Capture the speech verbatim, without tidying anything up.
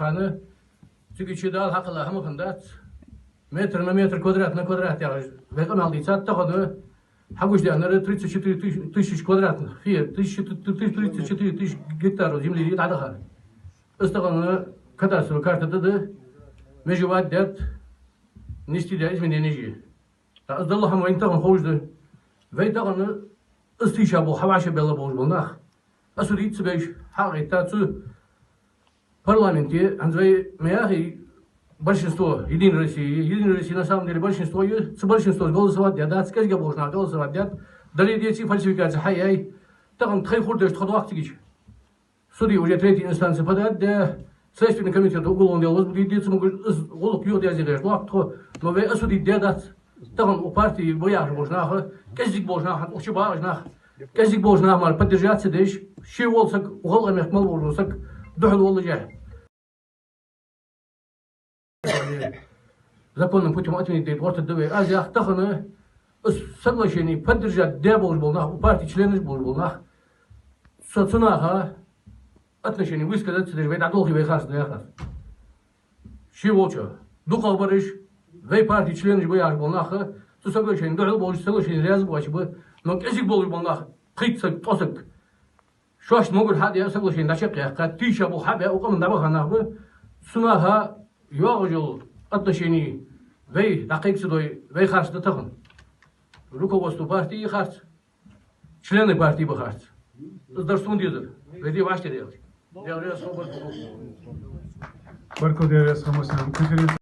Хана цига чу Дала хьакхелла хӀама хиннадац. Метр на метр, квадрат на квадрат яхаш, вай къамаьл дийцад тахан. Хьагуш даьннар тридцать четыре тысяч квадратных, фе, тысяча, тридцать четыре тысяч гектаров земли дӀадахар. Из тахан кадастровый карта тӀа да, межевать даьд, нести для изменений же. ТӀаккха из дола хӀама вайна тахан ховш да. Вай тахан из тийша бола, хьавӀашагӀбелла болаш бола нах осудить ца беш, хьагӀайтта цу парламенте, хӀанз вай ма яхий большинство, Единая Россия, Единая Россия на самом деле большинство я, цу большинствос голосовать даьдац, кӀезига болаш нах голосовать даьд, дале деций фальсификаци хьаяьй, тахан тхоай хургдеш тхо доахк цига чу. Суде уже третьей инстанции подать даь, Следственный комитет уголовное дело возбудить де, цу могаш из гӀулакх юхадерзаде гӀерташ лоакх тхо, но вай осудить даьдац. Тахан укх партий ба яхаш болча наха, кӀезига болча наха, укх чу багӀача наха, кӀезига болча наха мара поддержать ца деш, ше вола саг, укх гӀалгӀай мехка мел волаш вола саг духьал воллашехь, законным путём отменить дайта гӀертаргда вай. Аз ях тахан, из соглашени поддержать даь болаш бола нах, укх партий членаш болаш бола нах, со цу наха отношени высказать ца деш, вай дӀадолхе вай харц да яхар. Ше волча дукхагӀбараш, вай партий членаш ба яхаш бола нах, цу соглашени духьал болаш, соглашени раьза боацаш ба, но кӀезига болаш бола нах, пхийтта саг, ткъо саг, шоашта могар хьадаь, соглашени дӀачакхъяьккха, тийша бола хьабаь, укх къаман дӀабаха нах ба, цу наха йоагӀаш йола отношени вай дӀакхайка ца дой, вай харц да тахан. Руководство партии харц, члены партии ба харц. Из дар сона дезар. Вай де вӀаштӀехьа делаш. Дела реза хилва баркал. Баркал, Дела реза хилва массанена. Конференция